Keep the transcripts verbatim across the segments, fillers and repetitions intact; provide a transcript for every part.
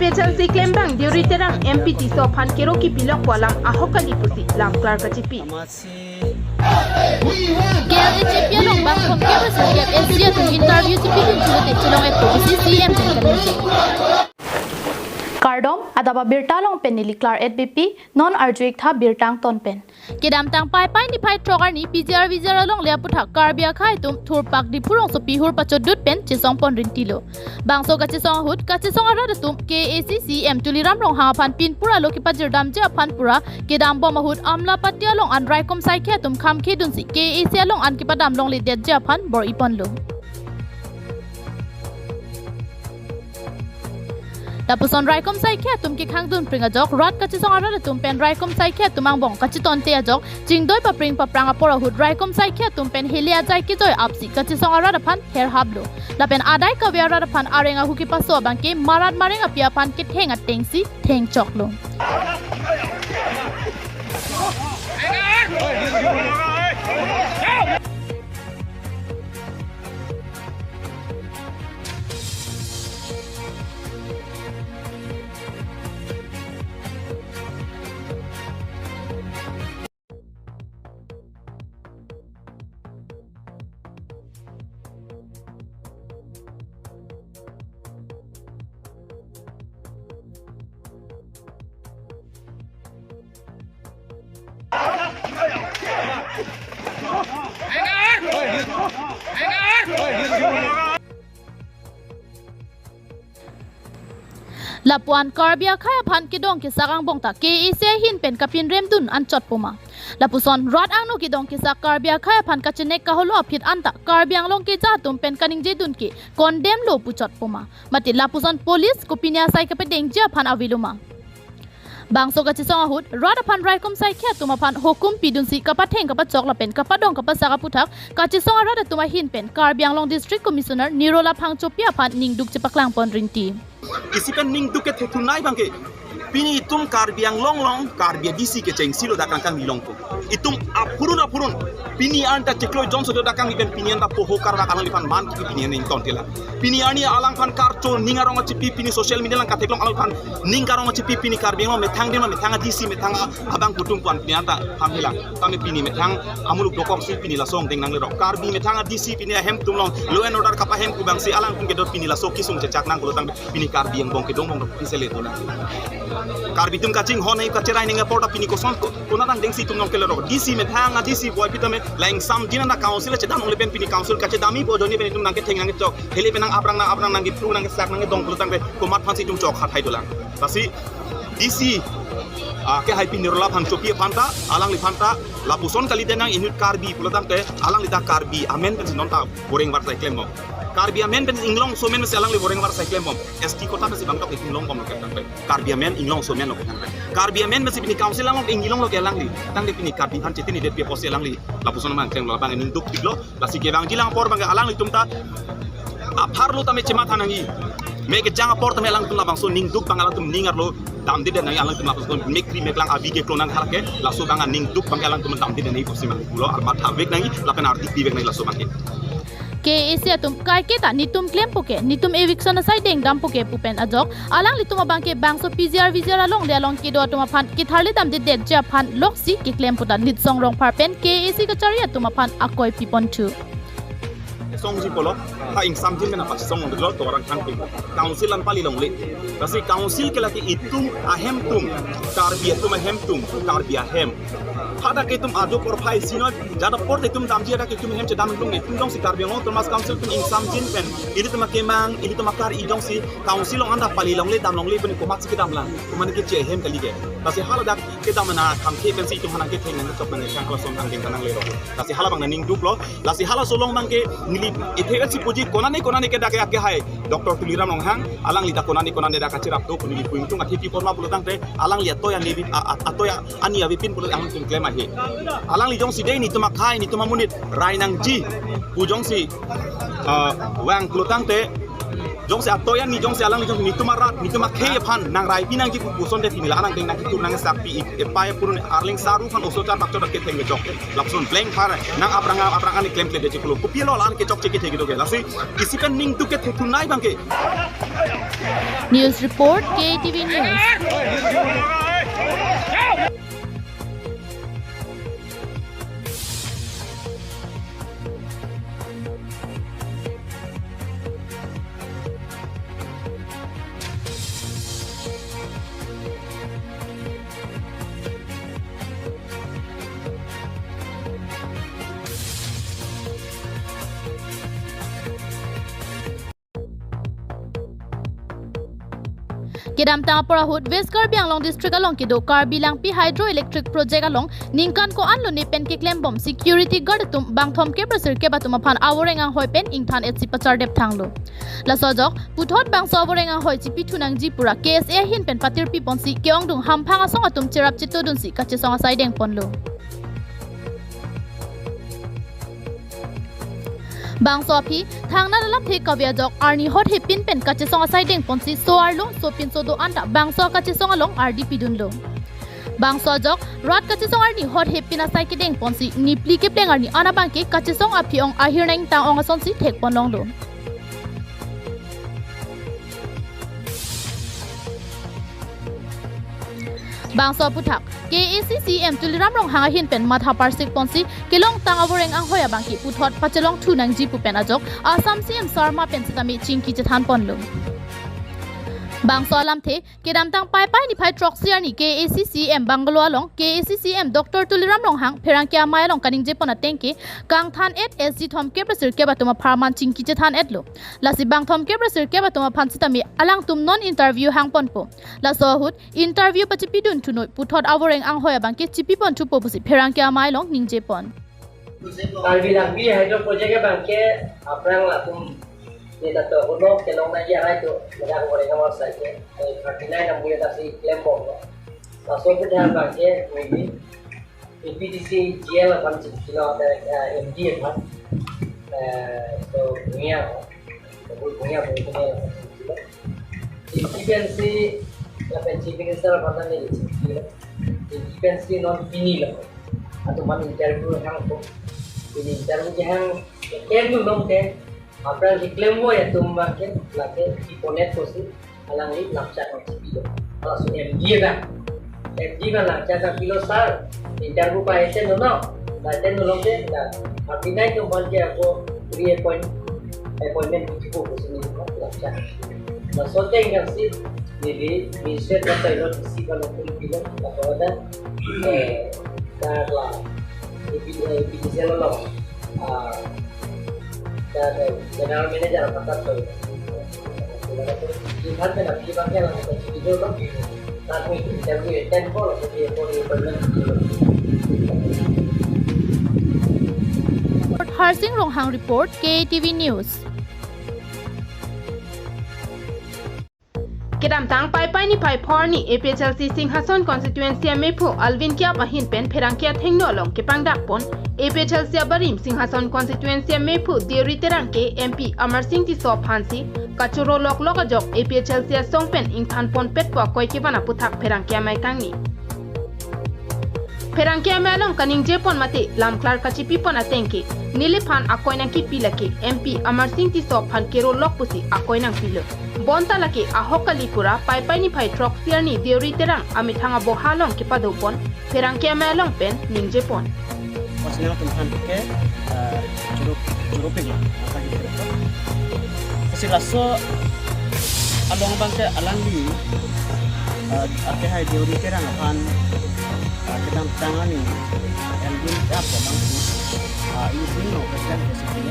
Pechansi klembang Deuri Terang M P Tisso aphan kero kipilokpo alam ahok kali pusi lamklar kachipi. K L A G P along bangphong kep singkep S C atum interview chipidun chulote chilong-etpo pusi C M pen kemejok. Kardom, adap abirta along pen neli Klar-et Beypi, non arju-ik tha birta angton pen. Kedamtang Paipai niphai throk arni P G R V G R alongle aputhak Karbi akhei atum thurpak Diphu rongsopi hur pachotdut pen chesongpon rintilo. Bangso kachesong ahut, kachesong arat atum K A A C C M Tuliram Ronghang aphan pinpura lo kipajirdamji aphan pura kedambom ahut Amlapatti along an raikom saikhe atum khamkhedunsi K A A C along an kepadam longledetji aphan bor-iponlo. Lapuson raikom saikhe atum kekhangdun pring ajok rat kachesong arat atum pen raikom saikhe atum angbong kachetonte ajok chingdoi papring paprang apor ahut raikom saikhe atum pen hele ajai kejoi apsi kachesong arat aphan therhaplo. Lapen adai kave arat aphan areng ahu kepaso abangke marat mareng api aphan ketheng atengsi thengchoklo. Lapu-an Karbi akhei aphan kedong kesak angbong ta K A A C ahin pen kapinremdun anchotpo ma. Lapuson rat angno kedong kesak Karbi akhei aphan kachenek kaholo aphi anta Karbi Anglong keja atum pen kaningjedun ke condemn lo puchotpo ma. Mate lapuson police kopine asai kapadengji aphan avelo ma. Bangso kachesong ahut, rat aphan raikom saikhe atum aphan hukum pidunsi kapatheng kapachok lapen kapadong kapasak aputhak, kachesong arat atum ahin pen Karbi Anglong District Commissioner Nirola Phangchopi aphan ningduk chepaklangpon rinti. Isi pen ningduk kethe thunei abangke, pini itum Karbi Anglong along Karbi a D C kechengsi lo dak kangkang nilong ko. Itum aphurun aphurun pini anta chiklo John Sojo dak kang iben pini anta poho kar dak alangliphan man kipi pini an ington tela. Pini arni alangphan karcho ning arong achipi pini social media along katheklong alangliphan ning karong achipi pini Karbi Anglong methang dema methang a D C methang abang kutum puan pini anta hamhelang. Kami pini methang amuluk dokok si pini laso angdeng nanglerok. Karbi methang a D C pini ahem atum along law and order kapahem kubang si alangtum kedo pini laso kisung chechak nang kulo tang pini Karbi angbong kedongbong dok pini sele tuna. Karbi atum kachinghon nai kacherai nang apor ta pini koson ko, konat angdeng si itum nangkelerok. D C methang a D C boi pitame la ingsamjin anta council chedam longle pen pini council kachedamji pu ajoine pen itum nangketheng nangkechok. Hele pen nang aprang nang aprang nangkepru nangkesak nangkedong kulo tangte komat aphansi itum chok hathai dolang. Lasi D C, ah, kehai pini Nirola Phangchopi aphan ta, alangliphan ta, lapuson kalidet nang inut Karbi pulo tangte, alangli ta Karbi amen pensi non ta boreng varsai klembom. Karbi amen pen inglong so amen pensi alangli boreng varsai klembom. S T kota pensi bangtok itum longbom lo ketangte. Karbi amen inglong so amen lo ketangte. Karbi amen pensi pini council along inglong lo ke alangli. Tangte pini Karbi aphan chetinidet pi apotsi alangli. Lapuson mang klem lo abang ningduk pik lo. Lasi kevangjilang apor abangke alanglitum ta apharlo tame chematha nangji. Me kejang apor tame alangtum labangso ningduk abang alangtum ning arlo damdedet nangji alangtum labangso mekri meklang abi keklo nang halake laso abang ningduk abangke alangtum damdedet nangji pusi mang pulo armat thavek nangji lapen ardi pivek nangji laso abangke. K A A C atum kaiketa netum klempo ke, netum eviction asai dengdampo ke pu pen ajok, alanglitum abangke bangso P G R V G R alongle along kedo atum aphan ketharli damdedetji aphan loksi keklempo ta Litsong Rongphar pen K A A C kachari atum aphan akoi piponthu. Songji pulo, ha ingsamjin mena pachesong longle to orang thangpi. Council an pali longle. Lasi council ke lake itum ahem atum, Karbi atum ahem atum, Karbi ahem. Hadak itum ajo porphai sinoi, jada apor itum damji hadak itum ahem chedam itum itum jongsi Karbi Anglong Autonomous Council itum ingsamjin pen, ilitum akemang, ilitum akar-i jongsi council along anta pali longle dam longle pen komatsi kedam lang, komat keche ahem kali ke. Lasi haladak kedam na khamkhe pensi itum aphan nangketheng nangkechok nangkechang halason angdeng nanglerok. Lasi hala abang ningduk lo, lasi halaso along abangke neli ethe etsi puji konane konane ke dak ke akehai Doctor Tuliram Ronghang, alangli ta konane konane dak kachirap do pu neli pu ingtung athepi porma pulo tangte, alangli atoi ani avi-, a-, a-, atoi ani avepin pulo alangtum klem ahe. Alangli jongsi dei netum akhei netum amonit rai nangji pu jongsi, ah, vang pulo tangte, jongsi atoi ani jongsi alangli jongsi netum arat netum akhei aphan nangraipi nangji pu puson de pini la anang deng nangkitur nangsakpi ik epai purun arleng saru aphan oso char bakchot ketheng kechok. Lapuson blank phar nang aprang aprang ani klemkle de chiklo. Kopi lo la-an kechokche kethe kedo ke. Lasi isi pen ningduk kethe thunei abangke. News report, K A T V News. Kedamtang apor ahut West Karbi Anglong District along kedo Karbi Langpi Hydroelectric Project along ningkan ko-an lone pen keklembom security guard atum bangthom kep ra sirkep atum aphan avoreng anghoi pen ingthan etsi pachardep thanglo. Laso ajok puthot bangso avoreng anghoi chipithu nangji pura K S A ahin pen patirpi ponsi ke-ongdung hamphang asong atum cherap chetodunsi kachesong asai dengponlo. Bangso aphi thangnat alamthe kave ajok arni hot hepin pen kachesong asai dengponsi so arlo sopinso do-an ta bangso kachesong along ardi pidunlo. Bangso ajok rat kachesong arni hot hepin asai kedengponsi niphli kepleng arni an abangke kachesong aphi-ong ahir nangtang-ong asonsi thekponlonglo. Bangso aputhak K A A C C E M Tuliram Ronghang ahin pen matha parsik ponsi kelongtang avoreng anghoi abangke puthot pachelongthu nangji pu pen ajok Assam C E M Sarma pen sitame chingki chethanponlo. Bangso alamthe kedamtang Paipai niphai throksi arni K A A C C E M Bungalow along K A A C C E M Doctor Tuliram Ronghang pherangke amei along kaningjepon atengke kangthan-et S G thomkep ra sirkep atum apharman chingki chethan-etlo. Lasi bangthom kep ra sirkep atum aphan sitame alangtum non interview hangponpo. Laso ahut interview pachipidun thunoi puthot avoreng anghoi abangke chipiponthupo pusi pherangke amei along ningjepon. Karbi Langpi Hydro Project abangke aphrang latum neta to kono kelong nangji arai to, meda ko mereka mau saja. Eh, thirty nine ambu ya tasi klembomlo. Laso aputhak abangke maybe A P D C G L aphan chingkilo, eh, M D aphan. Eh, so, punya, so, punya, punya, punya, punya. Chingki pensi, lapen Chief Minister aphan ta neli chingkilo. Chingki pensi non pinilo. Atum aphan interview hangpo. Pini interview kehang, interview long ke, aphrang keklembom atum abangke, lake iponet kosi, alangli langchak nangchipilo. Laso M D abang. M D abang langchak nangpilo sir. Interview pa-attend lo no. Pa-attend lo ke la. Apinai ke mon ke ako reappoint, appointment butuh ko sini langchak. Laso ateng yang si, maybe, Minister kata ilo si kalau pun pilo, atau ada, eh, Karla, A P, A P D C L along, ah, dan, eh, General Manager apa tak tahu. Iman kan, iman kan, tapi itu kan, tapi interview attend call, jadi apa di pernah. Harsing Ronghang report, K A T V News. Kedamtang Paipai niphai phongo arni A P H L C Singhason Constituency amephu Alvin Kiap ahin pen pherangke athengno along kepangdakpon A P H L C abarim Singhason Constituency amephu Deuri Terang ke M P Amarsing Tisso aphansi kachoro loklok ajok A P H L C asong pen ingthanponpetpo akoi kevan aputhak pherangke amei kangni. Pherangke amei along kaningjepon mate lamklar kachipipon atengke neliphan akoi nangkipi lake M P Amarsing Tisso aphan kero lok pusi akoi nangpilo. Bonta lake ahok kali pura Paipai niphai throksi arni Deuri Terang amethang aboha along kepadopon pherangke amei along pen ningjepon. Pas nang tum han ke, eh, juruk, juruk pegi, apa gitu. Kasi laso along abangke alangli, eh, ake hai Deuri Terang aphan, eh, kedamtang arni, Alvin Kiap abang si, eh, ini no, President ko si.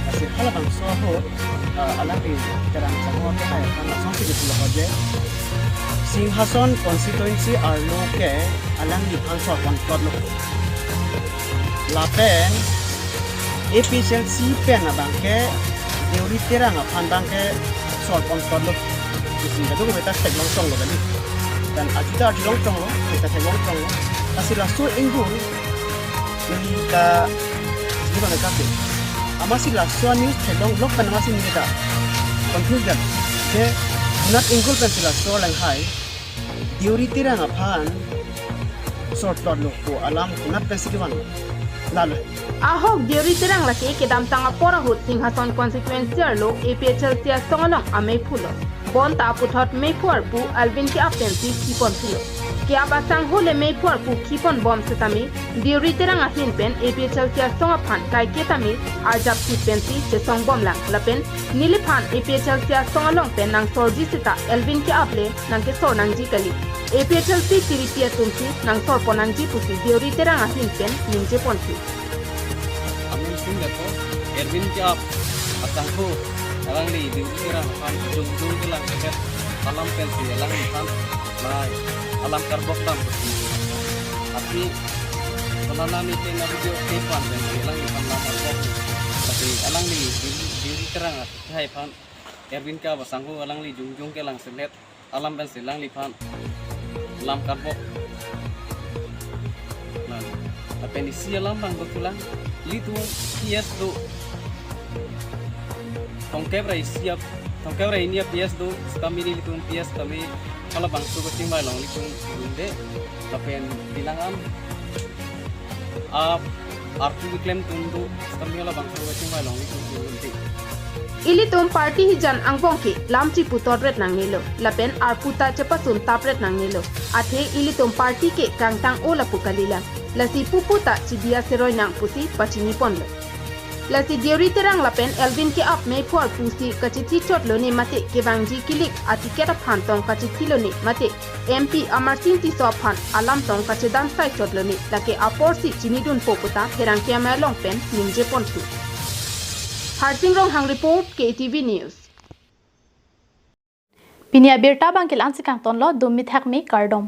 Kasi halabangso ahut, eh, alangli Terang Changho ake hai aphan lasonsi kepulo ho je, Singhason Constituency arlo ke alangliphan sorponplotlo. Lapen A P H L C pen abangke Deuri Terang aphan abangke sorponplotlo. Isi kadokave ta theklong chonglo kali. Dan ajuta arjulong chonglo, kita theklong chonglo. Kasi laso ingun, neli ta, ini mana kate. Amatsi laso news theklong lok pen amatsi neli ta confused. Je, konat ingun pensi laso langhai Deuri Terang aphan sorplotlo pu alam konat pensi kevan. Ahok Deuri Terang lake kedamtang apor ahut Singhason constituency arlo A P H L C asong along ameiphu lo. Bonta puthot meiphu arpu Alvin Keap pensi khipon thulo. Keap asangho le meiphu arpu khipon bom setame Deuri Terang ahin pen A P H L C asong aphan kaike tame arjap thip pensi chesong bomlang lapen neliphan A P H L C asong along pen nangsorji seta Alvin Keap le nangkesor nangji kali. A P H L C tiripi atumsi nangsorpon nangji pusi Deuri Terang ahin pen ningjeponthu. Amin sing lepo Alvin Keap asangho alangli Deuri Terang aphan jongjong kelang sehet alam pensi alangliphan nai alam karbok dam pusi. Aphi konana meeting a video ke pan pensi alangliphan alam karbok. Tapi alangli Deuri, Deuri Terang akhai aphan Alvin Keap asangho alangli jongjong kelang sehet alam pensi alangliphan alam karbok. Nah, lapen isi alam abang dothulang, ilitum P S do. Tongkep ra isi ap, tongkep ra hini a P S do, setame nelitum P S tame halabangso kachingvai along ilitum dunde, lapen bilang an a arpu keklem atum do, setame halabangso kachingvai along ilitum dunde. Ilitum party hijan angbong ke lam chipu totret nangnelo, lapen arpu ta chepasun tapret nangnelo. Athe ilitum party ke kangtang-o lapu kalilang. Lasi pupu ta chibi aseroi nang pusi pachiniponlo. Lasi Deuri Terang lapen Alvin Keap meiphu arpusi kachithi chotlo ne mate kevangji kilik aticket aphan tong kachithi lo ne mate M P Amarsing Tisso aphan alam tong kachedansai chotlo ne lake aporsi chinidunpo puta pherangke amei along pen ningjeponthu. Harsing Ronghang report, K T V News. Pini abirta abang ke la-ansi kangtonlo, dum mithak me kardom.